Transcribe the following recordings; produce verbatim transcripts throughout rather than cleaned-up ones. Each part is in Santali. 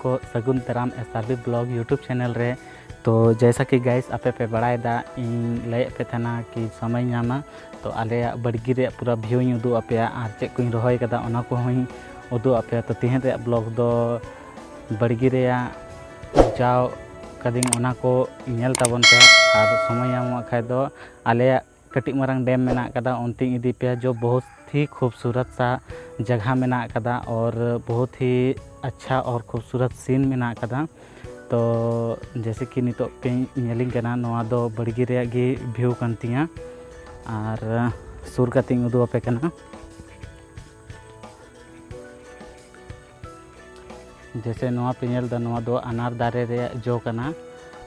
ᱠᱚ ᱥᱟᱹᱜᱩᱱ ᱫᱟᱨᱟᱢ ᱮᱥ ᱟᱨ ᱵᱤ ᱵᱞᱚᱜ YouTube ᱪᱮᱱᱮᱞ ᱨᱮ᱾ ᱛᱚ ᱡᱮᱭᱥᱟ ᱠᱤ ᱜᱟᱭᱥ, ᱟᱯᱮ ᱯᱮ ᱵᱟᱲᱟᱭᱮᱫᱟ, ᱤᱧ ᱞᱟᱹᱭᱮᱫ ᱯᱮ ᱛᱟᱦᱮᱱᱟ ᱠᱤ ᱥᱚᱢᱚᱭ ᱧᱟᱢᱟ ᱛᱚ ᱟᱞᱮᱭᱟᱜ ᱵᱟᱲᱜᱮ ᱨᱮᱭᱟᱜ ᱯᱩᱨᱟᱹ ᱵᱷᱤᱭᱩᱧ ᱩᱫᱩᱜ ᱟᱯᱮᱭᱟ ᱟᱨ ᱪᱮᱫ ᱠᱚᱧ ᱨᱚᱦᱚᱭ ᱠᱟᱫᱟ ᱚᱱᱟ ᱠᱚᱦᱚᱸᱧ ᱩᱫᱩᱜ ᱟᱯᱮᱭᱟ᱾ ᱛᱚ ᱛᱮᱦᱮᱧ ᱨᱮᱭᱟᱜ ᱵᱞᱚᱜ ᱫᱚ ᱵᱟᱲᱜᱮ ᱨᱮᱭᱟᱜ ᱡᱟᱣ ᱠᱟᱫᱤᱧ ᱚᱱᱟ ᱠᱚ ᱧᱮᱞ ᱛᱟᱵᱚᱱ ᱯᱮ ᱟᱨ ᱥᱚᱢᱚᱭ ᱧᱟᱢᱚᱜ ᱠᱷᱟᱡ ᱫᱚ ᱟᱞᱮᱭᱟᱜ ᱠᱟᱹᱴᱤᱡ ᱢᱟᱨᱟᱝ ᱰᱮᱢ ᱢᱮᱱᱟᱜ ᱠᱟᱫᱟ, ᱚᱱᱛᱮᱧ ᱤᱫᱤ ᱯᱮᱭᱟ᱾ ᱡᱚ ᱵᱚᱦᱩᱛ ᱦᱤ ᱠᱷᱩᱵᱥᱩᱨᱚᱛ ᱥᱟ ᱡᱟᱭᱜᱟ ᱢᱮᱱᱟᱜ ᱠᱟᱫᱟ ᱚᱨ ᱵᱚᱦᱩᱛ ᱦᱤ ᱟᱪᱪᱷᱟ ᱚᱨ ᱠᱷᱩᱵᱥᱩᱨᱚᱛ ᱥᱤᱱ ᱢᱮᱱᱟᱜ ᱠᱟᱫᱟ᱾ ᱛᱚ ᱡᱮᱭᱥᱮ ᱠᱤ ᱱᱤᱛᱚᱜ ᱯᱮ ᱧᱮᱞᱤᱧ ᱠᱟᱱᱟ, ᱱᱚᱣᱟ ᱫᱚ ᱵᱟᱲᱜᱮ ᱨᱮᱭᱟᱜ ᱜᱮ ᱵᱷᱤᱭᱩ ᱠᱟᱱ ᱛᱤᱧᱟ ᱟᱨ ᱥᱩᱨ ᱠᱟᱛᱮᱧ ᱩᱫᱩᱜ ᱟᱯᱮ ᱠᱟᱱᱟ᱾ ᱡᱮᱭᱥᱮ ᱱᱚᱣᱟ ᱯᱮ ᱧᱮᱞ ᱮᱫᱟ, ᱱᱚᱣᱟ ᱫᱚ ᱟᱱᱟᱨ ᱫᱟᱨᱮ ᱨᱮᱭᱟᱜ ᱡᱚ ᱠᱟᱱᱟ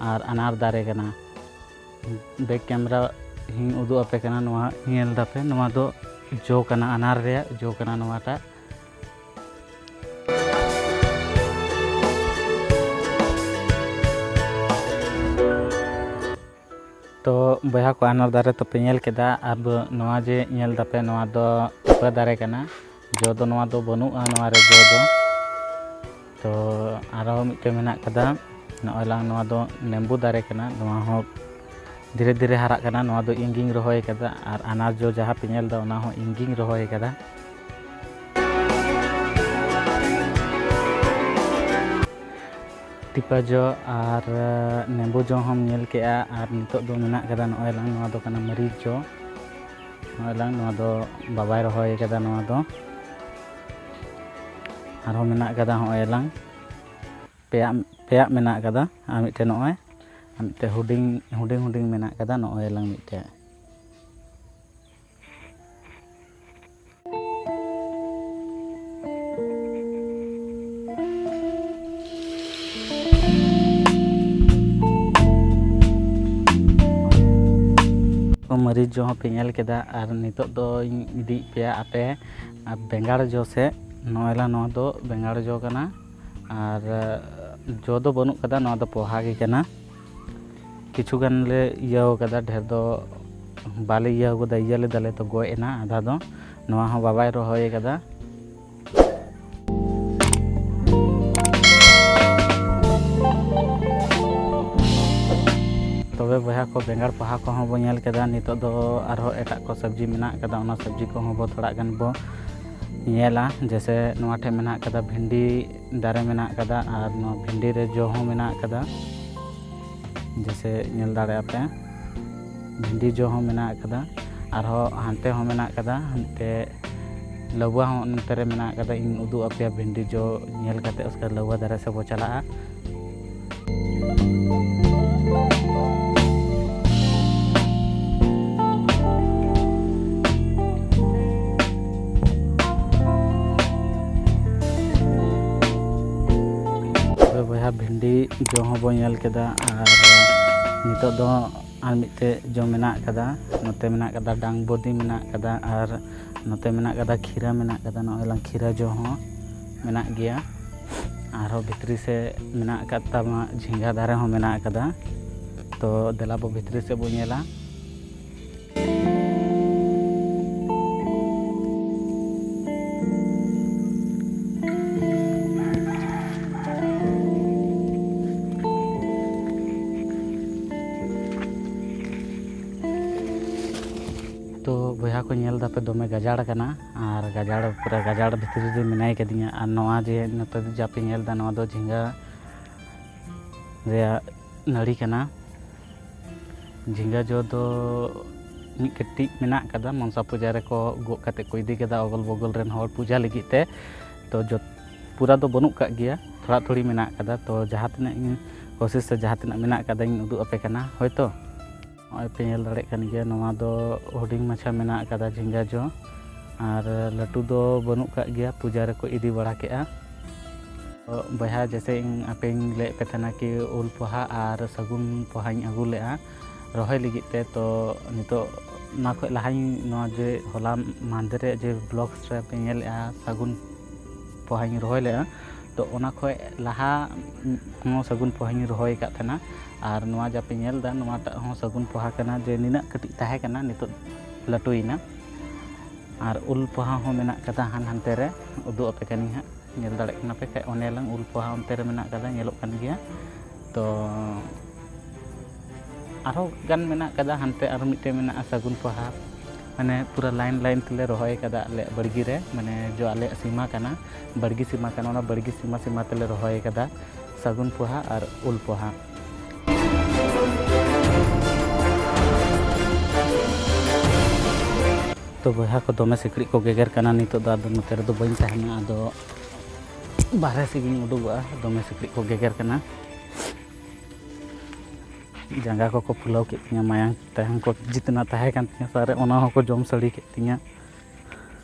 ᱟᱨ ᱟᱱᱟᱨ ᱫᱟᱨᱮ ᱠᱟᱱᱟ᱾ ᱵᱮᱠ ᱠᱮᱢᱨᱟ ᱦᱤᱧ ᱩᱫᱩᱜ ᱟᱯᱮ ᱠᱟᱱᱟ, ᱱᱚᱣᱟ ᱧᱮᱞ ᱫᱟᱯᱮ, ᱱᱚᱣᱟ ᱫᱚ ᱡᱚ ᱠᱟᱱᱟ, ᱟᱱᱟᱨ ᱨᱮᱭᱟᱜ ᱡᱚ ᱠᱟᱱᱟ ᱱᱚᱣᱟᱴᱟᱜ᱾ ᱛᱚ ᱵᱚᱭᱦᱟ ᱠᱚ, ᱟᱱᱟᱨ ᱫᱟᱨᱮ ᱛᱚᱯᱮ ᱧᱮᱞ ᱠᱮᱫᱟ, ᱟᱨ ᱱᱚᱣᱟ ᱡᱮ ᱧᱮᱞ ᱫᱟᱯᱮ, ᱱᱚᱣᱟ ᱫᱚ ᱯᱤᱯᱟᱹ ᱫᱟᱨᱮ ᱠᱟᱱᱟ᱾ ᱡᱚ ᱫᱚ ᱱᱚᱣᱟ ᱫᱚ ᱵᱟᱹᱱᱩᱜᱼᱟ, ᱱᱚᱣᱟ ᱨᱮ ᱡᱚ ᱫᱚ᱾ ᱛᱚ ᱟᱨᱦᱚᱸ ᱢᱤᱫᱴᱮᱱ ᱢᱮᱱᱟᱜ ᱠᱟᱫᱟ, ᱱᱚᱜᱼᱚᱭ ᱞᱟᱝ, ᱱᱚᱣᱟ ᱫᱚ ᱱᱮᱢᱵᱩ ᱫᱟᱨᱮ ᱠᱟᱱᱟ᱾ ᱱᱚᱣᱟ ᱦᱚᱸ ᱫᱷᱤᱨᱮ ᱫᱷᱤᱨᱮ ᱦᱟᱨᱟᱜ ᱠᱟᱱᱟ᱾ ᱱᱚᱣᱟ ᱫᱚ ᱤᱧ ᱜᱤᱧ ᱨᱚᱦᱚᱭ ᱠᱟᱫᱟ, ᱟᱨ ᱟᱱᱟᱨ ᱡᱚ ᱡᱟᱦᱟᱸ ᱯᱮ ᱧᱮᱞ ᱮᱫᱟ, ᱚᱱᱟ ᱦᱚᱸ ᱤᱧ ᱜᱤᱧ ᱨᱚᱦᱚᱭ ᱠᱟᱫᱟ᱾ ᱴᱤᱯᱟ ᱡᱚ ᱟᱨ ᱱᱮᱢᱵᱩ ᱡᱚ ᱦᱚᱸᱢ ᱧᱮᱞ ᱠᱮᱜᱼᱟ, ᱟᱨ ᱱᱤᱛᱚᱜ ᱫᱚ ᱢᱮᱱᱟᱜ ᱠᱟᱫᱟ ᱱᱚᱜᱼᱚᱭ ᱞᱟᱝ, ᱱᱚᱣᱟ ᱫᱚ ᱠᱟᱱᱟ ᱢᱟᱹᱨᱤᱪ ᱡᱚ᱾ ᱱᱚᱜᱼᱚᱭ ᱞᱟᱝ, ᱱᱚᱣᱟ ᱫᱚ ᱵᱟᱵᱟᱭ ᱨᱚᱦᱚᱭ ᱠᱟᱫᱟ᱾ ᱱᱚᱣᱟ ᱫᱚ ᱟᱨᱦᱚᱸ ᱢᱮᱱᱟᱜ ᱠᱟᱫᱟ, ᱱᱚᱜᱼᱚᱭ ᱞᱟᱝ ᱯᱮᱭᱟ, ᱯᱮᱭᱟ ᱢᱮᱱᱟᱜ ᱠᱟᱫᱟ, ᱟᱨ ᱢᱤᱫᱴᱮᱱ ᱱᱚᱜᱼᱚᱭ, ᱟᱨ ᱢᱤᱫᱴᱮᱱ ᱦᱩᱰᱤᱧ, ᱦᱩᱰᱤᱧ ᱦᱩᱰᱤᱧ ᱢᱮᱱᱟᱜ ᱠᱟᱫᱟ, ᱱᱚᱜᱼᱚᱭ ᱞᱟᱝ ᱢᱤᱫᱴᱮᱱ᱾ ᱢᱟᱹᱨᱤᱪ ᱡᱚ ᱦᱚᱸ ᱯᱮ ᱧᱮᱞ ᱠᱮᱫᱟ, ᱟᱨ ᱱᱤᱛᱚᱜ ᱫᱚᱧ ᱤᱫᱤᱭᱮᱫ ᱯᱮᱭᱟ ᱟᱯᱮ ᱟᱨ ᱵᱮᱸᱜᱟᱲ ᱡᱚ ᱥᱮᱫ᱾ ᱱᱚᱜᱼᱚᱭ ᱞᱟ, ᱱᱚᱣᱟ ᱫᱚ ᱵᱮᱸᱜᱟᱲ ᱡᱚ ᱠᱟᱱᱟ, ᱟᱨ ᱡᱚ ᱫᱚ ᱵᱟᱹᱱᱩᱜ ᱠᱟᱫᱟ, ᱱᱚᱣᱟ ᱫᱚ ᱯᱚᱦᱟ ᱜᱮ ᱠᱟᱱᱟ᱾ ᱠᱤᱪᱷᱩ ᱜᱟᱱ ᱞᱮ ᱤᱭᱟᱹ ᱠᱟᱫᱟ, ᱰᱷᱮᱨ ᱫᱚ ᱵᱟᱞᱮ ᱤᱭᱟᱹ ᱠᱟᱫᱟ, ᱤᱭᱟᱹ ᱞᱮᱫᱟᱞᱮ ᱛᱚ ᱜᱚᱡ ᱮᱱᱟ ᱟᱫᱷᱟ ᱫᱚ᱾ ᱱᱚᱣᱟ ᱦᱚᱸ ᱵᱟᱵᱟᱭ ᱨᱚᱦᱚᱭ ᱠᱟᱫᱟ᱾ ᱠᱚ, ᱵᱮᱸᱜᱟᱲ ᱯᱚᱦᱟ ᱠᱚᱦᱚᱸ ᱵᱚ ᱧᱮᱞ ᱠᱮᱫᱟ᱾ ᱱᱤᱛᱚᱜ ᱫᱚ ᱟᱨᱦᱚᱸ ᱮᱴᱟᱜ ᱠᱚ ᱥᱚᱵᱽᱡᱤ ᱢᱮᱱᱟᱜ ᱠᱟᱫᱟ, ᱚᱱᱟ ᱥᱚᱵᱽᱡᱤ ᱠᱚᱦᱚᱸ ᱵᱚ ᱛᱷᱚᱲᱟ ᱜᱟᱱ ᱵᱚ ᱧᱮᱞᱟ᱾ ᱡᱮᱭᱥᱮ ᱱᱚᱣᱟ ᱴᱷᱮᱱ ᱢᱮᱱᱟᱜ ᱠᱟᱫᱟ, ᱵᱷᱤᱱᱰᱤ ᱫᱟᱨᱮ ᱢᱮᱱᱟᱜ ᱠᱟᱫᱟ, ᱟᱨ ᱱᱚᱣᱟ ᱵᱷᱤᱱᱰᱤ ᱨᱮ ᱡᱚ ᱦᱚᱸ ᱢᱮᱱᱟᱜ ᱠᱟᱫᱟ᱾ ᱡᱮᱭᱥᱮ ᱧᱮᱞ ᱫᱟᱲᱮᱭᱟᱜᱼᱟ ᱯᱮ, ᱵᱷᱤᱱᱰᱤ ᱡᱚ ᱦᱚᱸ ᱢᱮᱱᱟᱜ ᱠᱟᱫᱟ᱾ ᱟᱨᱦᱚᱸ ᱦᱟᱱᱛᱮ ᱦᱚᱸ ᱢᱮᱱᱟᱜ ᱠᱟᱫᱟ, ᱦᱟᱱᱛᱮ ᱞᱟᱹᱣᱟ ᱦᱚᱸ ᱱᱚᱛᱮ ᱨᱮ ᱢᱮᱱᱟᱜ ᱠᱟᱫᱟ᱾ ᱤᱧ ᱩᱫᱩᱜ ᱟᱯᱮᱭᱟ ᱵᱷᱤᱱᱰᱤ ᱡᱚ ᱧᱮᱞ ᱠᱟᱛᱮ, ᱩᱥᱠᱮ ᱞᱟᱹᱣᱟ ᱫᱟᱨᱮ ᱥᱮᱫ ᱵᱚ ᱪᱟᱞᱟᱜᱼᱟ᱾ ᱛᱚᱵᱮ ᱵᱚᱭᱦᱟ, ᱵᱷᱤᱱᱰᱤ ᱡᱚ ᱦᱚᱸᱵᱚ ᱧᱮᱞ ᱠᱮᱫᱟ, ᱟᱨ ᱱᱤᱛᱚᱜ ᱫᱚ ᱟᱨ ᱢᱤᱫᱴᱮᱡ ᱡᱚ ᱢᱮᱱᱟᱜ ᱠᱟᱫᱟ᱾ ᱱᱚᱛᱮ ᱢᱮᱱᱟᱜ ᱠᱟᱫᱟ ᱰᱟᱝᱵᱚᱫᱤ ᱢᱮᱱᱟᱜ ᱠᱟᱫᱟ, ᱟᱨ ᱱᱚᱛᱮ ᱢᱮᱱᱟᱜ ᱠᱟᱫᱟ ᱠᱷᱤᱨᱟ ᱢᱮᱱᱟᱜ ᱠᱟᱫᱟ᱾ ᱱᱚᱜᱼᱚᱭ ᱞᱟᱝ ᱠᱷᱤᱨᱟ ᱡᱚ ᱦᱚᱸ ᱢᱮᱱᱟᱜ ᱜᱮᱭᱟ᱾ ᱟᱨᱦᱚᱸ ᱵᱷᱤᱛᱨᱤ ᱥᱮᱫ ᱢᱮᱱᱟᱜ ᱟᱠᱟᱫ ᱛᱟᱢᱟ ᱡᱷᱤᱸᱜᱟ ᱫᱟᱨᱮ ᱦᱚᱸ ᱢᱮᱱᱟᱜ ᱠᱟᱫᱟ᱾ ᱛᱚ ᱫᱮᱞᱟ ᱵᱚ ᱵᱷᱤᱛᱨᱤ ᱥᱮᱫ ᱵᱚ ᱧᱮᱞᱟ᱾ ᱛᱚ ᱵᱚᱭᱦᱟ ᱠᱚ, ᱧᱮᱞ ᱫᱟᱯᱮ ᱫᱚᱢᱮ ᱜᱟᱡᱟᱲ ᱠᱟᱱᱟ, ᱟᱨ ᱜᱟᱡᱟᱲ, ᱯᱩᱨᱟᱹ ᱜᱟᱡᱟᱲ ᱵᱷᱤᱛᱨᱤ ᱨᱮ ᱢᱮᱱᱟᱭ ᱠᱟᱫᱤᱧᱟ᱾ ᱟᱨ ᱱᱚᱣᱟ ᱡᱮ ᱱᱚᱛᱮ ᱡᱟᱯᱮ ᱧᱮᱞ ᱫᱟ, ᱱᱚᱣᱟ ᱫᱚ ᱡᱷᱤᱸᱜᱟ ᱨᱮᱭᱟᱜ ᱱᱟᱹᱲᱤ ᱠᱟᱱᱟ᱾ ᱡᱷᱤᱸᱜᱟ ᱡᱚ ᱫᱚ ᱢᱤᱫ ᱠᱟᱹᱴᱤᱡ ᱢᱮᱱᱟᱜ ᱠᱟᱫᱟ, ᱢᱚᱱᱥᱟ ᱯᱩᱡᱟ ᱨᱮᱠᱚ ᱜᱚᱜ ᱠᱟᱛᱮ ᱠᱚ ᱤᱫᱤ ᱠᱟᱫᱟ ᱚᱜᱚᱞ ᱵᱚᱜᱚᱞ ᱨᱮᱱ ᱦᱚᱲ ᱯᱩᱡᱟ ᱞᱟᱹᱜᱤᱫ ᱛᱮ᱾ ᱛᱚ ᱡᱚᱛ-, ᱯᱩᱨᱟ ᱫᱚ ᱵᱟᱹᱱᱩᱜ ᱠᱟᱜ ᱜᱮᱭᱟ, ᱛᱷᱚᱲᱟ ᱛᱷᱩᱲᱤ ᱢᱮᱱᱟᱜ ᱠᱟᱫᱟ᱾ ᱛᱚ ᱡᱟᱦᱟᱸ ᱛᱤᱱᱟᱹᱜ ᱤᱧ ᱠᱳᱥᱤᱥᱟ, ᱡᱟᱦᱟᱸ ᱛᱤᱱᱟᱹᱜ ᱢᱮᱱᱟᱜ ᱠᱟᱫᱟ, ᱤᱧ ᱩᱫᱩᱜ ᱟᱯᱮ ᱠᱟᱱᱟ᱾ ᱦᱳᱭ ᱛᱚ, ᱱᱚᱜᱼᱚᱭ ᱯᱮ ᱧᱮᱞ ᱫᱟᱲᱮᱭᱟᱜ ᱠᱟᱱ ᱜᱮᱭᱟ, ᱱᱚᱣᱟ ᱫᱚ ᱦᱩᱰᱤᱧ ᱢᱟᱪᱷᱟ ᱢᱮᱱᱟᱜ ᱠᱟᱫᱟ ᱡᱷᱤᱸᱜᱟ ᱡᱚ, ᱟᱨ ᱞᱟᱹᱴᱩ ᱫᱚ ᱵᱟᱹᱱᱩᱜ ᱠᱟᱜ ᱜᱮᱭᱟ, ᱯᱩᱡᱟ ᱨᱮᱠᱚ ᱤᱫᱤ ᱵᱟᱲᱟ ᱠᱮᱜᱼᱟ᱾ ᱛᱚ ᱵᱚᱭᱦᱟ, ᱡᱮᱥᱮ ᱤᱧ ᱟᱯᱮᱧ ᱞᱟᱹᱭᱟᱫ ᱯᱮ ᱛᱟᱦᱮᱱᱟ ᱠᱤ ᱩᱞ ᱯᱚᱦᱟ ᱟᱨ ᱥᱟᱹᱜᱩᱱ ᱯᱚᱦᱟᱧ ᱟᱹᱜᱩ ᱞᱮᱜᱼᱟ ᱨᱚᱦᱚᱭ ᱞᱟᱹᱜᱤᱫ ᱛᱮ᱾ ᱛᱚ ᱱᱤᱛᱚᱜ ᱚᱱᱟ ᱠᱷᱚᱡ ᱞᱟᱦᱟᱧ, ᱱᱚᱣᱟ ᱡᱮ ᱦᱚᱞᱟ ᱢᱟᱦᱫᱮᱨ ᱨᱮ ᱡᱮ ᱵᱞᱚᱜᱥ ᱨᱮ ᱯᱮ ᱧᱮᱞᱮᱜᱼᱟ, ᱥᱟᱹᱜᱩᱱ ᱯᱚᱦᱟᱧ ᱨᱚᱦᱚᱭ ᱞᱮᱜᱼᱟ᱾ ᱛᱚ ᱚᱱᱟ ᱠᱷᱚᱡ ᱞᱟᱦᱟ ᱦᱚᱸ ᱥᱟᱹᱜᱩᱱ ᱯᱚᱦᱟᱧ ᱨᱚᱦᱚᱭ ᱟᱠᱟᱫ ᱛᱟᱦᱮᱱᱟ᱾ ᱟᱨ ᱱᱚᱣᱟ ᱡᱟᱯᱮ ᱧᱮᱞ ᱮᱫᱟ, ᱱᱚᱣᱟᱴᱟᱜ ᱦᱚᱸ ᱥᱟᱹᱜᱩᱱ ᱯᱚᱦᱟ ᱠᱟᱱᱟ, ᱡᱮ ᱱᱤᱱᱟᱹᱜ ᱠᱟᱹᱴᱤᱡ ᱛᱟᱦᱮᱸ ᱠᱟᱱᱟ, ᱱᱤᱛᱚᱜ ᱞᱟᱹᱴᱩᱭᱮᱱᱟ᱾ ᱟᱨ ᱩᱞ ᱯᱚᱦᱟ ᱦᱚᱸ ᱢᱮᱱᱟᱜ ᱠᱟᱫᱟ ᱦᱟᱱ ᱦᱟᱱᱛᱮ ᱨᱮ, ᱩᱫᱩᱜ ᱟᱯᱮ ᱠᱟᱹᱱᱟᱹᱧ ᱦᱟᱸᱜ, ᱧᱮᱞ ᱫᱟᱲᱮᱭᱟᱜ ᱠᱟᱱᱟ ᱯᱮ ᱠᱷᱟᱡ, ᱚᱱᱮ ᱞᱟᱝ ᱩᱞ ᱯᱚᱦᱟ ᱚᱱᱛᱮ ᱨᱮ ᱢᱮᱱᱟᱜ ᱠᱟᱫᱟ, ᱧᱮᱞᱚᱜ ᱠᱟᱱ ᱜᱮᱭᱟ᱾ ᱛᱚ ᱟᱨᱦᱚᱸ ᱜᱟᱱ ᱢᱮᱱᱟᱜ ᱠᱟᱫᱟ, ᱦᱟᱱᱛᱮ ᱟᱨᱦᱚᱸ ᱢᱤᱫᱴᱮᱱ ᱢᱮᱱᱟᱜᱼᱟ ᱥᱟᱹᱜᱩᱱ ᱯᱚᱦᱟ᱾ ᱢᱟᱱᱮ ᱯᱩᱨᱟᱹ line line ᱛᱮᱞᱮ ᱨᱚᱦᱚᱭ ᱠᱟᱫᱟ ᱟᱞᱮᱭᱟᱜ ᱵᱟᱲᱜᱮ ᱨᱮ, ᱢᱟᱱᱮ ᱡᱚ ᱟᱞᱮᱭᱟᱜ ᱥᱤᱢᱟ ᱠᱟᱱᱟ, ᱵᱟᱲᱜᱮ ᱥᱤᱢᱟ ᱠᱟᱱᱟ, ᱚᱱᱟ ᱵᱟᱲᱜᱮ ᱥᱤᱢᱟ ᱥᱤᱢᱟ ᱛᱮᱞᱮ ᱨᱚᱦᱚᱭ ᱠᱟᱫᱟ ᱥᱟᱹᱜᱩᱱ ᱯᱚᱦᱟ ᱟᱨ ᱩᱞ ᱯᱚᱦᱟ᱾ ᱛᱚ ᱵᱚᱭᱦᱟ ᱠᱚ, ᱫᱚᱢᱮ ᱥᱤᱠᱲᱤᱡ ᱠᱚ ᱜᱮᱜᱮᱨ ᱠᱟᱱᱟ ᱱᱤᱛᱚᱜ ᱫᱚ, ᱟᱫᱚ ᱱᱚᱛᱮ ᱨᱮᱫᱚ ᱵᱟᱹᱧ ᱛᱟᱦᱮᱱᱟ, ᱟᱫᱚ ᱵᱟᱦᱨᱮ ᱥᱮᱫ ᱜᱤᱧ ᱩᱰᱩᱠᱚᱜᱼᱟ, ᱫᱚᱢᱮ ᱥᱤᱠᱲᱤᱡ ᱠᱚ ᱜᱮᱜᱮᱨ ᱠᱟᱱᱟ᱾ ᱡᱟᱸᱜᱟ ᱠᱚᱠᱚ ᱯᱷᱩᱞᱟᱹᱣ ᱠᱮᱫ ᱛᱤᱧᱟᱹ, ᱢᱟᱭᱟᱝ ᱴᱟᱭᱟᱝ ᱠᱚ ᱡᱤᱛᱱᱟ ᱛᱟᱦᱮᱸ ᱠᱟᱱ ᱛᱤᱧᱟᱹ ᱥᱟᱨ ᱨᱮ, ᱚᱱᱟ ᱦᱚᱸᱠᱚ ᱡᱚᱢ ᱥᱟᱹᱲᱤ ᱠᱮᱫ ᱛᱤᱧᱟᱹ᱾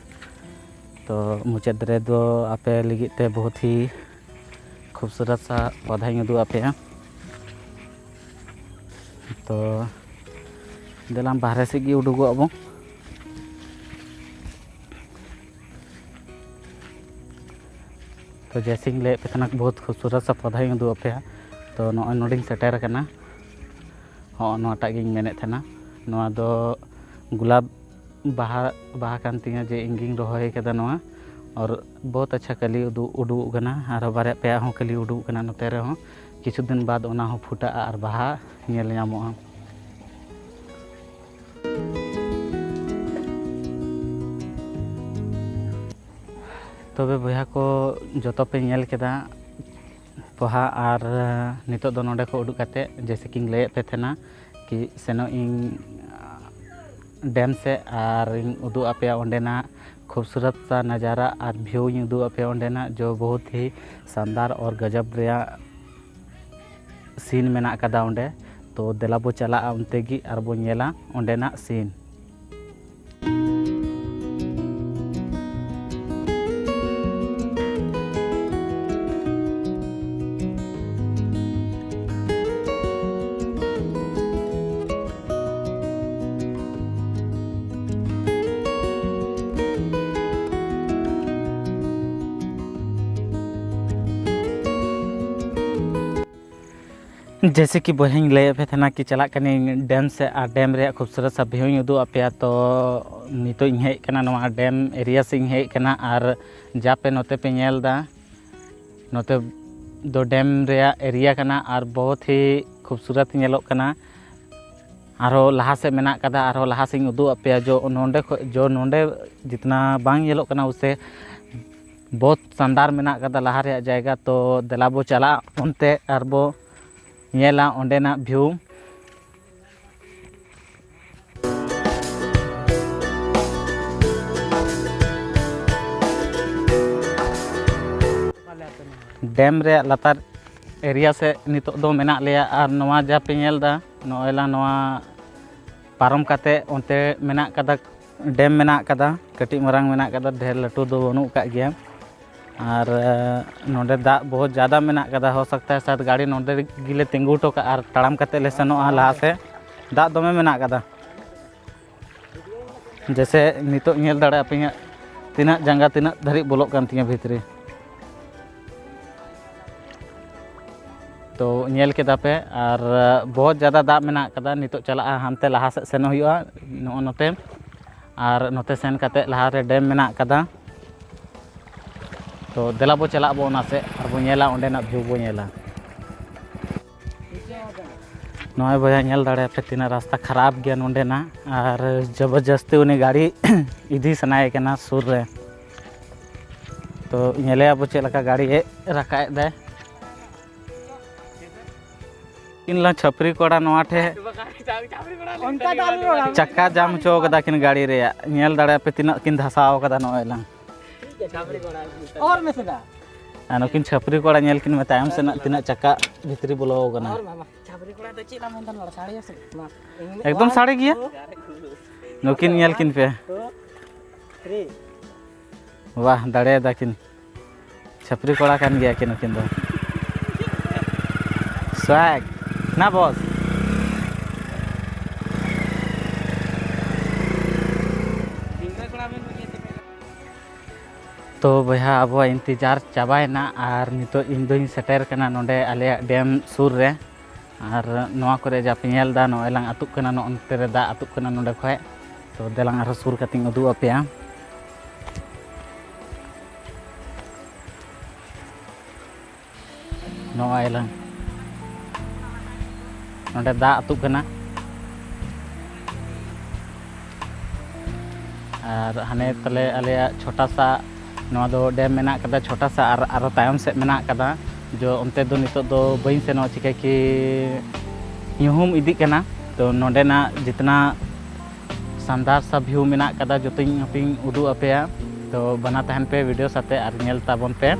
ᱛᱚ ᱢᱩᱪᱟᱹᱫ ᱨᱮᱫᱚ ᱟᱯᱮ ᱞᱟᱹᱜᱤᱫ ᱛᱮ ᱵᱚᱦᱩᱛ ᱦᱤ ᱠᱷᱩᱵᱥᱩᱨᱚᱛ ᱥᱟ ᱯᱚᱫᱷᱟᱧ ᱩᱫᱩᱜ ᱟᱯᱮᱭᱟ᱾ ᱛᱚ ᱫᱮᱞᱟᱝ ᱵᱟᱦᱨᱮ ᱥᱮᱫ ᱜᱮ ᱩᱰᱩᱠᱚᱜ ᱟᱵᱚᱱ᱾ ᱛᱚ ᱡᱮᱭᱥᱮᱧ ᱞᱟᱹᱭᱮᱫ ᱯᱮ ᱛᱟᱦᱮᱱᱟ, ᱵᱚᱦᱩᱛ ᱠᱷᱩᱵᱥᱩᱨᱚᱛ ᱥᱟ ᱯᱚᱫᱷᱟᱧ ᱩᱫᱩᱜ ᱟᱯᱮᱭᱟ᱾ ᱛᱚ ᱱᱚᱜᱼᱚᱭ ᱱᱚᱰᱮᱧ ᱥᱮᱴᱮᱨ ᱟᱠᱟᱱᱟ᱾ ᱦᱚᱸᱜᱼᱚ ᱱᱚᱣᱟᱴᱟᱜ ᱜᱤᱧ ᱢᱮᱱᱮᱫ ᱛᱟᱦᱮᱱᱟ, ᱱᱚᱣᱟ ᱫᱚ ᱜᱩᱞᱟᱵ ᱵᱟᱦᱟ, ᱵᱟᱦᱟ ᱠᱟᱱ ᱛᱤᱧᱟᱹ, ᱡᱮ ᱤᱧ ᱜᱤᱧ ᱨᱚᱦᱚᱭ ᱠᱟᱫᱟ ᱱᱚᱣᱟ᱾ ᱟᱨ ᱵᱚᱦᱩᱛ ᱟᱪᱪᱷᱟ ᱠᱟᱹᱞᱤ ᱩᱫᱩᱜ, ᱩᱰᱩᱠᱚᱜ ᱠᱟᱱᱟ, ᱟᱨᱦᱚᱸ ᱵᱟᱨᱭᱟ ᱯᱮᱭᱟ ᱦᱚᱸ ᱠᱟᱹᱞᱤ ᱩᱰᱩᱠᱚᱜ ᱠᱟᱱᱟ ᱱᱚᱛᱮ ᱨᱮᱦᱚᱸ᱾ ᱠᱤᱪᱷᱩ ᱫᱤᱱ ᱵᱟᱫᱽ ᱚᱱᱟ ᱦᱚᱸ ᱯᱷᱩᱴᱟᱹᱜᱼᱟ ᱟᱨ ᱵᱟᱦᱟ ᱧᱮᱞ ᱧᱟᱢᱚᱜᱼᱟ᱾ ᱛᱚᱵᱮ ᱵᱚᱭᱦᱟ ᱠᱚ, ᱡᱚᱛᱚ ᱯᱮ ᱧᱮᱞ ᱠᱮᱫᱟ ᱯᱚᱦᱟ, ᱟᱨ ᱱᱤᱛᱚᱜ ᱫᱚ ᱱᱚᱰᱮ ᱠᱷᱚᱱ ᱩᱰᱩᱠ ᱠᱟᱛᱮ, ᱡᱮᱭᱥᱮ ᱠᱤᱧ ᱞᱟᱹᱭᱮᱫ ᱯᱮ ᱛᱟᱦᱮᱱᱟ ᱠᱤ ᱥᱮᱱᱚᱜ ᱤᱧ ᱰᱮᱢ ᱥᱮᱫ, ᱟᱨ ᱤᱧ ᱩᱫᱩᱜ ᱟᱯᱮᱭᱟ ᱚᱸᱰᱮᱱᱟᱜ ᱠᱷᱩᱵᱥᱩᱨᱚᱛ ᱥᱟ ᱱᱟᱡᱟᱨᱟ ᱟᱨ ᱵᱷᱤᱭᱩ ᱤᱧ ᱩᱫᱩᱜ ᱟᱯᱮᱭᱟ ᱚᱸᱰᱮᱱᱟᱜ, ᱡᱚ ᱵᱚᱦᱩᱛ ᱦᱤ ᱥᱟᱱᱫᱟᱨ ᱟᱨ ᱜᱟᱡᱟᱵ ᱨᱮᱭᱟᱜ ᱥᱤᱱ ᱢᱮᱱᱟᱜ ᱟᱠᱟᱫᱟ ᱚᱸᱰᱮ᱾ ᱛᱚ ᱫᱮᱞᱟ ᱵᱚ ᱪᱟᱞᱟᱜᱼᱟ ᱚᱱᱛᱮ ᱜᱮ ᱟᱨ ᱵᱚ ᱧᱮᱞᱟ ᱚᱸᱰᱮᱱᱟᱜ ᱥᱤᱱ᱾ ᱡᱮᱭᱥᱮ ᱠᱤ ᱵᱚᱭᱦᱟᱧ ᱞᱟᱹᱭᱟᱫ ᱯᱮ ᱛᱟᱦᱮᱱᱟ ᱠᱤ ᱪᱟᱞᱟᱜ ᱠᱟᱹᱱᱟᱹᱧ ᱰᱮᱢ ᱥᱮᱫ, ᱟᱨ ᱰᱮᱢ ᱨᱮᱭᱟᱜ ᱠᱷᱩᱵᱥᱩᱨᱚᱛ ᱥᱟ ᱵᱷᱤᱭᱩᱧ ᱩᱫᱩᱜ ᱟᱯᱮᱭᱟ᱾ ᱛᱚ ᱱᱤᱛᱚᱜ ᱤᱧ ᱦᱮᱡ ᱟᱠᱟᱱᱟ, ᱱᱚᱣᱟ ᱰᱮᱢ ᱮᱨᱤᱭᱟ ᱥᱮᱫ ᱤᱧ ᱦᱮᱡ ᱟᱠᱟᱱᱟ, ᱟᱨ ᱡᱟ ᱯᱮ ᱱᱚᱛᱮ ᱯᱮ ᱧᱮᱞ ᱮᱫᱟ, ᱱᱚᱛᱮ ᱫᱚ ᱰᱮᱢ ᱨᱮᱭᱟᱜ ᱮᱨᱤᱭᱟ ᱠᱟᱱᱟ ᱟᱨ ᱵᱚᱦᱩᱛ ᱦᱤ ᱠᱷᱩᱵᱥᱩᱨᱚᱛ ᱧᱮᱞᱚᱜ ᱠᱟᱱᱟ᱾ ᱟᱨᱦᱚᱸ ᱞᱟᱦᱟ ᱥᱮᱫ ᱢᱮᱱᱟᱜ ᱠᱟᱫᱟ, ᱟᱨᱦᱚᱸ ᱞᱟᱦᱟ ᱥᱮᱫ ᱤᱧ ᱩᱫᱩᱜ ᱟᱯᱮᱭᱟ᱾ ᱡᱚ ᱱᱚᱸᱰᱮ ᱠᱷᱚᱡ, ᱡᱚ ᱱᱚᱸᱰᱮ ᱡᱤᱛᱱᱟ ᱵᱟᱝ ᱧᱮᱞᱚᱜ ᱠᱟᱱᱟ, ᱩᱥᱮ ᱵᱚᱦᱩᱛ ᱥᱟᱱᱫᱟᱨ ᱢᱮᱱᱟᱜ ᱠᱟᱫᱟ ᱞᱟᱦᱟ ᱨᱮᱭᱟᱜ ᱡᱟᱭᱜᱟ᱾ ᱛᱚ ᱫᱮᱞᱟ ᱵᱚ ᱪᱟᱞᱟᱜᱼᱟ ᱚᱱᱛᱮ ᱟᱨ ᱵᱚ ᱧᱮᱞᱟ ᱚᱸᱰᱮᱱᱟᱜ ᱵᱷᱤᱭᱩ᱾ ᱰᱮᱢ ᱨᱮᱭᱟᱜ ᱞᱟᱛᱟᱨ ᱮᱨᱤᱭᱟ ᱥᱮᱫ ᱱᱤᱛᱚᱜ ᱫᱚ ᱢᱮᱱᱟᱜ ᱞᱮᱭᱟ᱾ ᱟᱨ ᱱᱚᱣᱟ ᱡᱟ ᱯᱮ ᱧᱮᱞ ᱮᱫᱟ, ᱱᱚᱜᱼᱚᱭ ᱞᱟᱝ ᱱᱚᱣᱟ ᱯᱟᱨᱚᱢ ᱠᱟᱛᱮ ᱚᱱᱛᱮ ᱢᱮᱱᱟᱜ ᱠᱟᱫᱟ, ᱰᱮᱢ ᱢᱮᱱᱟᱜ ᱠᱟᱫᱟ, ᱠᱟᱹᱴᱤᱡ ᱢᱟᱨᱟᱝ ᱢᱮᱱᱟᱜ ᱠᱟᱫᱟ, ᱰᱷᱮᱨ ᱞᱟᱹᱴᱩ ᱫᱚ ᱵᱟᱹᱱᱩᱜ ᱟᱠᱟᱫ ᱜᱮᱭᱟ᱾ ᱟᱨ ᱱᱚᱰᱮ ᱫᱟᱜ ᱵᱚᱦᱩᱛ ᱡᱟᱫᱟ ᱢᱮᱱᱟᱜ ᱠᱟᱫᱟ᱾ ᱦᱳ ᱥᱟᱠᱛᱟ ᱦᱟᱭ ᱥᱟᱭᱟᱫ ᱜᱟᱹᱰᱤ ᱱᱚᱰᱮ ᱜᱮᱞᱮ ᱛᱤᱸᱜᱩ ᱦᱚᱴᱚ ᱠᱟᱜᱼᱟ ᱟᱨ ᱛᱟᱲᱟᱢ ᱠᱟᱛᱮ ᱞᱮ ᱥᱮᱱᱚᱜᱼᱟ ᱞᱟᱦᱟ ᱥᱮᱫ᱾ ᱫᱟᱜ ᱫᱚᱢᱮ ᱢᱮᱱᱟᱜ ᱠᱟᱫᱟ᱾ ᱡᱮᱥᱮ ᱱᱤᱛᱚᱜ ᱧᱮᱞ ᱫᱟᱲᱮᱭᱟᱜ ᱯᱮ ᱦᱟᱸᱜ, ᱛᱤᱱᱟᱹᱜ ᱡᱟᱸᱜᱟ ᱛᱤᱱᱟᱹᱜ ᱫᱷᱟᱹᱨᱤᱡ ᱵᱚᱞᱚᱜ ᱠᱟᱱ ᱛᱤᱧᱟᱹ ᱵᱷᱤᱛᱨᱤ᱾ ᱛᱚ ᱧᱮᱞ ᱠᱮᱫᱟ ᱯᱮ, ᱟᱨ ᱵᱚᱦᱩᱛ ᱡᱟᱫᱟ ᱫᱟᱜ ᱢᱮᱱᱟᱜ ᱠᱟᱫᱟ᱾ ᱱᱤᱛᱚᱜ ᱪᱟᱞᱟᱜᱼᱟ, ᱦᱟᱱᱛᱮ ᱞᱟᱦᱟ ᱥᱮᱫ ᱥᱮᱱᱚᱜ ᱦᱩᱭᱩᱜᱼᱟ, ᱱᱚᱜᱼᱚ ᱱᱚᱛᱮ᱾ ᱟᱨ ᱱᱚᱛᱮ ᱥᱮᱱ ᱠᱟᱛᱮ ᱞᱟᱦᱟ ᱨᱮ ᱰᱮᱢ ᱢᱮᱱᱟᱜ ᱠᱟᱫᱟ᱾ ᱛᱚ ᱫᱮᱞᱟ ᱵᱚ ᱪᱟᱞᱟᱜ ᱵᱚ ᱚᱱᱟ ᱥᱮᱫ ᱟᱨ ᱵᱚ ᱧᱮᱞᱟ ᱚᱸᱰᱮᱱᱟᱜ ᱵᱷᱤᱭᱩ ᱵᱚ ᱧᱮᱞᱟ᱾ ᱱᱚᱜᱼᱚᱭ ᱵᱚᱭᱦᱟ, ᱧᱮᱞ ᱫᱟᱲᱮᱭᱟᱜ ᱯᱮ ᱛᱤᱱᱟᱹᱜ ᱨᱟᱥᱛᱟ ᱠᱷᱟᱨᱟᱯ ᱜᱮᱭᱟ ᱱᱚᱸᱰᱮᱱᱟᱜ, ᱟᱨ ᱡᱚᱵᱚᱨᱡᱚᱥᱛᱤ ᱩᱱᱤ ᱜᱟᱹᱰᱤ ᱤᱫᱤ ᱥᱟᱱᱟᱭᱮ ᱠᱟᱱᱟ ᱥᱩᱨ ᱨᱮ᱾ ᱛᱚ ᱧᱮᱞᱮᱭᱟ ᱵᱚ ᱪᱮᱫ ᱞᱮᱠᱟ ᱜᱟᱹᱰᱤ ᱦᱮᱡ ᱨᱟᱠᱟᱵ ᱮᱫᱟᱭ᱾ ᱤᱧ ᱞᱟᱝ ᱪᱷᱟᱹᱯᱨᱤ ᱠᱚᱲᱟ ᱱᱚᱣᱟ ᱴᱷᱮᱡ ᱚᱱᱠᱟ ᱫᱚ ᱟᱞᱚ ᱨᱚᱲᱟ᱾ ᱪᱟᱠᱟ ᱡᱟᱢ ᱦᱚᱪᱚ ᱠᱟᱫᱟ ᱠᱤᱱ ᱜᱟᱹᱰᱤ ᱨᱮᱭᱟᱜ᱾ ᱧᱮᱞ ᱫᱟᱲᱮᱭᱟᱜ ᱯᱮ ᱛᱤᱱᱟᱹᱜ ᱠᱤᱱ ᱫᱷᱟᱥᱟᱣ ᱠᱟᱫᱟ ᱱᱚᱜᱼᱚᱭ ᱞᱟᱝ᱾ ᱚᱨ ᱢᱮᱥᱮ ᱫᱟ᱾ ᱟᱨ ᱱᱩᱠᱤᱱ ᱪᱷᱟᱹᱯᱨᱤ ᱠᱚᱲᱟ ᱧᱮᱞ ᱠᱤᱱ ᱢᱮ ᱛᱟᱭᱚᱢ ᱥᱮᱱᱟᱜ ᱛᱤᱱᱟᱹᱜ ᱪᱟᱠᱟ ᱵᱷᱤᱛᱨᱤ ᱵᱚᱞᱚ ᱠᱟᱱᱟ᱾ ᱚᱨ ᱢᱟᱢᱟ᱾ ᱪᱷᱟᱯᱨᱤ ᱠᱚᱲᱟ ᱫᱚ ᱪᱮᱫ ᱞᱟᱝ ᱢᱮᱱ ᱫᱟ ᱱᱚᱰᱮ ᱥᱟᱲᱮᱭᱟ ᱥᱮ? ᱢᱟ᱾ ᱮᱠᱫᱚᱢ ᱥᱟᱲᱮ ᱜᱮᱭᱟ᱾ ᱱᱩᱠᱤᱱ ᱧᱮᱞ ᱠᱤᱱ ᱯᱮ᱾ Two, three. ᱵᱟᱦ, ᱫᱟᱲᱮᱭᱟᱫᱟ ᱠᱤᱱ᱾ ᱪᱷᱟᱹᱯᱨᱤ ᱠᱚᱲᱟ ᱠᱟᱱ ᱜᱮᱭᱟ ᱠᱤᱱ ᱱᱩᱠᱤᱱ ᱫᱚ᱾ ᱥᱣᱟᱜ ᱱᱟ ᱵᱚᱥ᱾ ᱛᱚ ᱵᱚᱭᱦᱟ, ᱟᱵᱚᱣᱟᱜ ᱤᱱᱛᱮᱡᱟᱨ ᱪᱟᱵᱟᱭᱮᱱᱟ ᱟᱨ ᱱᱤᱛᱚᱜ ᱤᱧ ᱫᱚᱧ ᱥᱮᱴᱮᱨ ᱠᱟᱱᱟ ᱱᱚᱰᱮ ᱟᱞᱮᱭᱟᱜ ᱰᱮᱢ ᱥᱩᱨ ᱨᱮ᱾ ᱟᱨ ᱱᱚᱣᱟ ᱠᱚᱨᱮ ᱡᱟ ᱯᱮ ᱧᱮᱞ ᱮᱫᱟ, ᱱᱚᱜᱼᱚᱭ ᱞᱟᱝ ᱟᱹᱛᱩᱜ ᱠᱟᱱᱟ, ᱱᱚᱜᱼᱚ ᱱᱚᱛᱮ ᱨᱮ ᱫᱟᱜ ᱟᱹᱛᱩᱜ ᱠᱟᱱᱟ ᱱᱚᱰᱮ ᱠᱷᱚᱡ᱾ ᱛᱚ ᱫᱮᱞᱟᱝ ᱟᱨᱦᱚᱸ ᱥᱩᱨ ᱠᱟᱛᱮᱧ ᱩᱫᱩᱜ ᱟᱯᱮᱭᱟ᱾ ᱱᱚᱜᱼᱚᱭ ᱞᱟᱝ ᱱᱚᱰᱮ ᱫᱟᱜ ᱟᱹᱛᱩᱜ ᱠᱟᱱᱟ᱾ ᱟᱨ ᱦᱟᱱᱮ ᱛᱟᱞᱮ ᱟᱞᱮᱭᱟᱜ ᱪᱷᱳᱴᱟ ᱥᱟ, ᱱᱚᱣᱟ ᱫᱚ ᱰᱮᱢ ᱢᱮᱱᱟᱜ ᱠᱟᱫᱟ ᱪᱷᱳᱴᱟ ᱥᱟ, ᱟᱨ ᱟᱨᱚ ᱛᱟᱭᱚᱢ ᱥᱮᱫ ᱢᱮᱱᱟᱜ ᱠᱟᱫᱟ᱾ ᱡᱚ ᱚᱱᱛᱮ ᱫᱚ ᱱᱤᱛᱚᱜ ᱫᱚ ᱵᱟᱹᱧ ᱥᱮᱱᱚᱜᱼᱟ, ᱪᱤᱠᱟᱹ ᱠᱤ ᱧᱩᱦᱩᱢ ᱤᱫᱤᱜ ᱠᱟᱱᱟ᱾ ᱛᱚ ᱱᱚᱸᱰᱮᱱᱟᱜ ᱡᱤᱛᱱᱟ ᱥᱟᱱᱫᱟᱨ ᱥᱟ ᱵᱷᱤᱭᱩ ᱢᱮᱱᱟᱜ ᱠᱟᱫᱟ, ᱡᱚᱛᱚᱧ ᱦᱟᱯᱮᱧ ᱩᱫᱩᱜ ᱟᱯᱮᱭᱟ᱾ ᱛᱚ ᱵᱟᱱᱟ ᱛᱟᱦᱮᱱ ᱯᱮ ᱵᱷᱤᱰᱤᱭᱳ ᱥᱟᱛᱮ ᱟᱨ ᱧᱮᱞ ᱛᱟᱵᱚᱱ ᱯᱮ᱾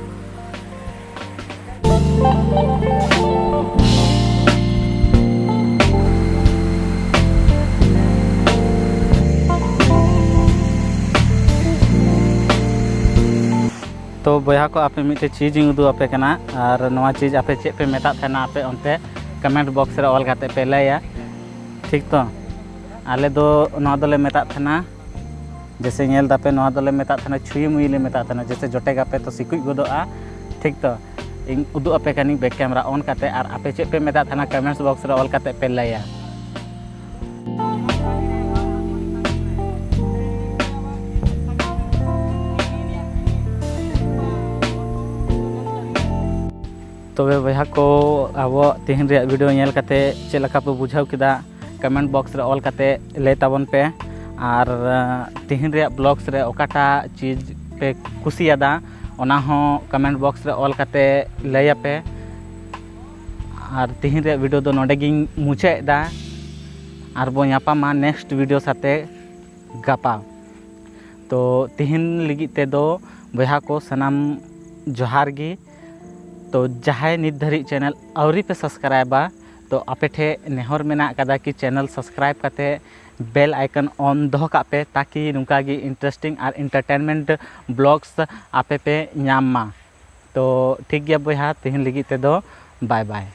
ᱛᱚ ᱵᱚᱭᱦᱟ ᱠᱚ, ᱟᱯᱮ ᱢᱤᱫᱴᱮᱡ ᱪᱤᱡᱽ ᱤᱧ ᱩᱫᱩᱜ ᱟᱯᱮ ᱠᱟᱱᱟ, ᱟᱨ ᱱᱚᱣᱟ ᱪᱤᱡᱽ ᱟᱯᱮ ᱪᱮᱫ ᱯᱮ ᱢᱮᱛᱟᱜ ᱛᱟᱦᱮᱱᱟ ᱟᱯᱮ ᱚᱱᱛᱮ, ᱠᱚᱢᱮᱱᱴ ᱵᱚᱠᱥ ᱨᱮ ᱚᱞ ᱠᱟᱛᱮ ᱯᱮ ᱞᱟᱹᱭᱟ, ᱴᱷᱤᱠ ᱛᱚ? ᱟᱞᱮ ᱫᱚ ᱱᱚᱣᱟ ᱫᱚᱞᱮ ᱢᱮᱛᱟᱜ ᱛᱟᱦᱮᱱᱟ, ᱡᱮᱥᱮ ᱧᱮᱞ ᱫᱟᱯᱮ, ᱱᱚᱣᱟ ᱫᱚᱞᱮ ᱢᱮᱛᱟᱜ ᱛᱟᱦᱮᱱᱟ ᱪᱷᱩᱭᱤ ᱢᱩᱭᱤ ᱞᱮ ᱢᱮᱛᱟᱜ ᱛᱟᱦᱮᱱᱟ, ᱡᱮᱥᱮ ᱡᱚᱴᱮ ᱜᱟᱯᱮ ᱛᱚ ᱥᱤᱠᱩᱡ ᱜᱚᱫᱚᱜᱼᱟ, ᱴᱷᱤᱠ ᱛᱚ? ᱤᱧ ᱩᱫᱩᱜ ᱟᱯᱮ ᱠᱟᱹᱱᱟᱹᱧ ᱵᱮᱠ ᱠᱮᱢᱨᱟ ᱚᱱ ᱠᱟᱛᱮ, ᱟᱨ ᱟᱯᱮ ᱪᱮᱫ ᱯᱮ ᱢᱮᱛᱟᱜ ᱛᱟᱦᱮᱱᱟ ᱠᱚᱢᱮᱱᱴ ᱵᱚᱠᱥ ᱨᱮ ᱚᱞ ᱠᱟᱛᱮ ᱯᱮ ᱞᱟᱹᱭᱟ᱾ ᱛᱚᱵᱮ ᱵᱚᱭᱦᱟ ᱠᱚ, ᱟᱵᱚᱣᱟᱜ ᱛᱮᱦᱮᱧ ᱨᱮᱭᱟᱜ ᱵᱷᱤᱰᱤᱭᱳ ᱧᱮᱞ ᱠᱟᱛᱮ ᱪᱮᱫ ᱞᱮᱠᱟ ᱯᱮ ᱵᱩᱡᱷᱟᱹᱣ ᱠᱮᱫᱟ, ᱠᱚᱢᱮᱱᱴ ᱵᱚᱠᱥ ᱨᱮ ᱚᱞ ᱠᱟᱛᱮ ᱞᱟᱹᱭ ᱛᱟᱵᱚᱱ ᱯᱮ᱾ ᱟᱨ ᱛᱮᱦᱮᱧ ᱨᱮᱭᱟᱜ ᱵᱞᱚᱜᱥ ᱨᱮ ᱚᱠᱟᱴᱟᱜ ᱪᱤᱡᱽ ᱯᱮ ᱠᱩᱥᱤᱭᱟᱫᱟ, ᱚᱱᱟ ᱦᱚᱸ ᱠᱚᱢᱮᱱᱴ ᱵᱚᱠᱥ ᱨᱮ ᱚᱞ ᱠᱟᱛᱮ ᱞᱟᱹᱭᱟᱯᱮ᱾ ᱟᱨ ᱛᱮᱦᱮᱧ ᱨᱮᱭᱟᱜ ᱵᱷᱤᱰᱤᱭᱳ ᱫᱚ ᱱᱚᱰᱮ ᱜᱤᱧ ᱢᱩᱪᱟᱹᱫ ᱮᱫᱟ᱾ ᱟᱨ ᱵᱚ ᱧᱟᱯᱟᱢᱟ ᱱᱮᱠᱥᱴ ᱵᱷᱤᱰᱤᱭᱳ ᱥᱟᱛᱮ ᱜᱟᱯᱟ᱾ ᱛᱚ ᱛᱮᱦᱮᱧ ᱞᱟᱹᱜᱤᱫ ᱛᱮᱫᱚ ᱵᱚᱭᱦᱟ ᱠᱚ ᱥᱟᱱᱟᱢ ᱡᱚᱦᱟᱨ ᱜᱮ᱾ ᱛᱚ ᱡᱟᱦᱟᱸᱭ ᱱᱤᱛ ᱫᱷᱟᱹᱨᱤᱡ ᱪᱮᱱᱮᱞ ᱟᱹᱣᱨᱤ ᱯᱮ ᱥᱟᱵᱥᱠᱨᱟᱭᱵᱟ, ᱛᱚ ᱟᱯᱮ ᱴᱷᱮᱱ ᱱᱮᱦᱚᱨ ᱢᱮᱱᱟᱜ ᱟᱠᱟᱫᱟ ᱠᱤ ᱪᱮᱱᱮᱞ ᱥᱟᱵᱥᱠᱨᱟᱭᱤᱵ ᱠᱟᱛᱮ ᱵᱮᱞ ᱟᱭᱠᱚᱱ ᱚᱱ ᱫᱚᱦᱚ ᱠᱟᱜ ᱯᱮ, ᱛᱟᱠᱤ ᱱᱚᱝᱠᱟ ᱜᱮ ᱤᱱᱴᱟᱨᱮᱥᱴᱤᱝ ᱟᱨ ᱤᱱᱴᱟᱨᱴᱮᱱᱢᱮᱱᱴ ᱵᱞᱚᱜᱥ ᱟᱯᱮ ᱯᱮ ᱧᱟᱢ ᱢᱟ᱾ ᱛᱚ ᱴᱷᱤᱠ ᱜᱮᱭᱟ ᱵᱚᱭᱦᱟ, ᱛᱮᱦᱮᱧ ᱞᱟᱹᱜᱤᱫ ᱛᱮᱫᱚ ᱵᱟᱭ ᱵᱟᱭ᱾